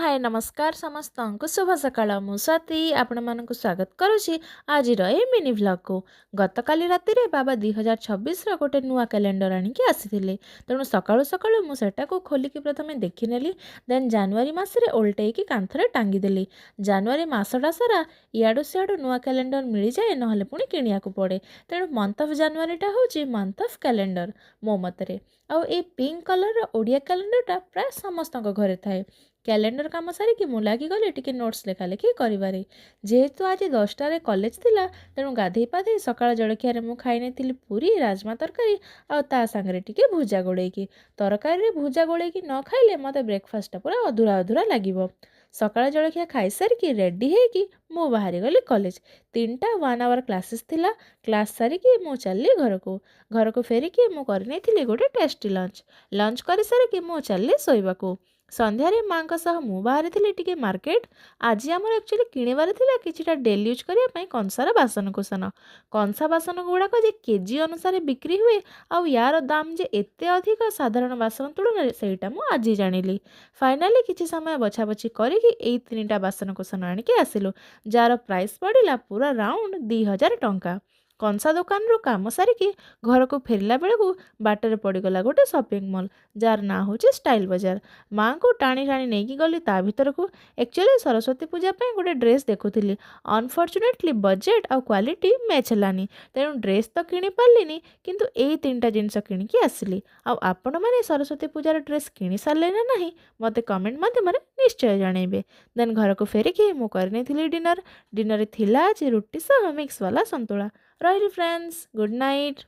ହାଏ, ନମସ୍କାର ସମସ୍ତଙ୍କୁ, ଶୁଭ ସକାଳ। ମୁଁ ସ୍ୱାତି, ଆପଣମାନଙ୍କୁ ସ୍ୱାଗତ କରୁଛି ଆଜିର ଏଇ ମିନି ଭ୍ଲଗ୍କୁ। ଗତକାଲି ରାତିରେ ବାବା 2026ର ଗୋଟେ ନୂଆ କ୍ୟାଲେଣ୍ଡର ଆଣିକି ଆସିଥିଲେ। ତେଣୁ ସକାଳୁ ସକାଳୁ ମୁଁ ସେଟାକୁ ଖୋଲିକି ପ୍ରଥମେ ଦେଖିନେଲି। ଦେନ୍ ଜାନୁଆରୀ ମାସରେ ଓଲଟେଇକି କାନ୍ଥରେ ଟାଙ୍ଗିଦେଲି। ଜାନୁଆରୀ ମାସଟା ସାରା ଇଆଡ଼ୁ ସିଆଡ଼ୁ ନୂଆ କ୍ୟାଲେଣ୍ଡର ମିଳିଯାଏ, ନହେଲେ ପୁଣି କିଣିବାକୁ ପଡ଼େ। ତେଣୁ ମନ୍ଥ ଅଫ୍ ଜାନୁଆରୀଟା ହେଉଛି ମନ୍ଥ ଅଫ୍ କ୍ୟାଲେଣ୍ଡର ମୋ ମତରେ। ଆଉ ଏଇ ପିଙ୍କ କଲର୍ର ଓଡ଼ିଆ କ୍ୟାଲେଣ୍ଡରଟା ପ୍ରାୟ ସମସ୍ତଙ୍କ ଘରେ ଥାଏ। କ୍ୟାଲେଣ୍ଡର କାମ ସାରିକି ମୁଁ ଲାଗିଗଲି ଟିକେ ନୋଟ୍ସ ଲେଖାଲେଖି କରିବାରେ। ଯେହେତୁ ଆଜି 10ଟାରେ କଲେଜ ଥିଲା, ତେଣୁ ଗାଧେଇ ପାଧେଇ ସକାଳ ଜଳଖିଆରେ ମୁଁ ଖାଇ ନେଇଥିଲି ପୁରୀ ରାଜମା ତରକାରୀ ଆଉ ତା ସାଙ୍ଗରେ ଟିକେ ଭୁଜା ଗୋଳେଇକି। ତରକାରୀରେ ଭୁଜା ଗୋଳେଇକି ନ ଖାଇଲେ ମୋତେ ବ୍ରେକଫାଷ୍ଟଟା ପୁରା ଅଧୁରା ଅଧୁରା ଲାଗିବ। ସକାଳ ଜଳଖିଆ ଖାଇସାରିକି ରେଡ଼ି ହେଇକି ମୁଁ ବାହାରିଗଲି କଲେଜ। 3ଟା 1 ଆୱାର କ୍ଲାସେସ୍ ଥିଲା। କ୍ଲାସ୍ ସାରିକି ମୁଁ ଚାଲିଲି ଘରକୁ। ଘରକୁ ଫେରିକି ମୁଁ କରିନେଇଥିଲି ଗୋଟେ ଟେଷ୍ଟି ଲଞ୍ଚ। ଲଞ୍ଚ କରିସାରିକି ମୁଁ ଚାଲିଲି ଶୋଇବାକୁ। ସନ୍ଧ୍ୟାରେ ମାଆଙ୍କ ସହ ମୁଁ ବାହାରିଥିଲି ଟିକେ ମାର୍କେଟ। ଆଜି ଆମର ଆକ୍ଚୁଆଲି କିଣିବାର ଥିଲା କିଛିଟା ଡେଲି ୟୁଜ୍ କରିବା ପାଇଁ କଂସାର ବାସନକୁସନ। କଂସା ବାସନ ଗୁଡ଼ାକ ଯେ କେଜି ଅନୁସାରେ ବିକ୍ରି ହୁଏ ଆଉ ୟାର ଦାମ ଯେ ଏତେ ଅଧିକ ସାଧାରଣ ବାସନ ତୁଳନାରେ, ସେଇଟା ମୁଁ ଆଜି ଜାଣିଲି। ଫାଇନାଲି କିଛି ସମୟ ବଛାବଛି କରିକି ଏଇ ତିନିଟା ବାସନକୁସନ ଆଣିକି ଆସିଲୁ, ଯାହାର ପ୍ରାଇସ୍ ପଡ଼ିଲା ପୁରା ରାଉଣ୍ଡ 2000 ଟଙ୍କା। କଂସା ଦୋକାନରୁ କାମ ସାରିକି ଘରକୁ ଫେରିଲା ବେଳକୁ ବାଟରେ ପଡ଼ିଗଲା ଗୋଟେ ସପିଂ ମଲ୍, ଯାହାର ନାଁ ହେଉଛି ଷ୍ଟାଇଲ୍ ବଜାର। ମାଆଙ୍କୁ ଟାଣି ଟାଣି ନେଇକି ଗଲି ତା ଭିତରକୁ। ଆକ୍ଚୁଆଲି ସରସ୍ୱତୀ ପୂଜା ପାଇଁ ଗୋଟେ ଡ୍ରେସ୍ ଦେଖୁଥିଲି। ଅନଫର୍ଚୁନେଟଲି ବଜେଟ୍ ଆଉ କ୍ୱାଲିଟି ମ୍ୟାଚ୍ ହେଲାନି। ତେଣୁ ଡ୍ରେସ୍ ତ କିଣି ପାରିଲିନି, କିନ୍ତୁ ଏଇ ତିନିଟା ଜିନିଷ କିଣିକି ଆସିଲି। ଆଉ ଆପଣମାନେ ସରସ୍ୱତୀ ପୂଜାର ଡ୍ରେସ୍ କିଣି ସାରିଲେ ନା ନାହିଁ, ମୋତେ କମେଣ୍ଟ ମାଧ୍ୟମରେ ନିଶ୍ଚୟ ଜଣାଇବେ। ଦେନ୍ ଘରକୁ ଫେରିକି ମୁଁ କରିନେଇଥିଲି ଡିନର୍। ଡିନର୍ରେ ଥିଲା ଆଜି ରୁଟି ସହ ମିକ୍ସ ବାଲା ସନ୍ତୁଳା। ରହିଲି ଫ୍ରେଣ୍ଡସ୍, ଗୁଡ଼୍ ନାଇଟ୍।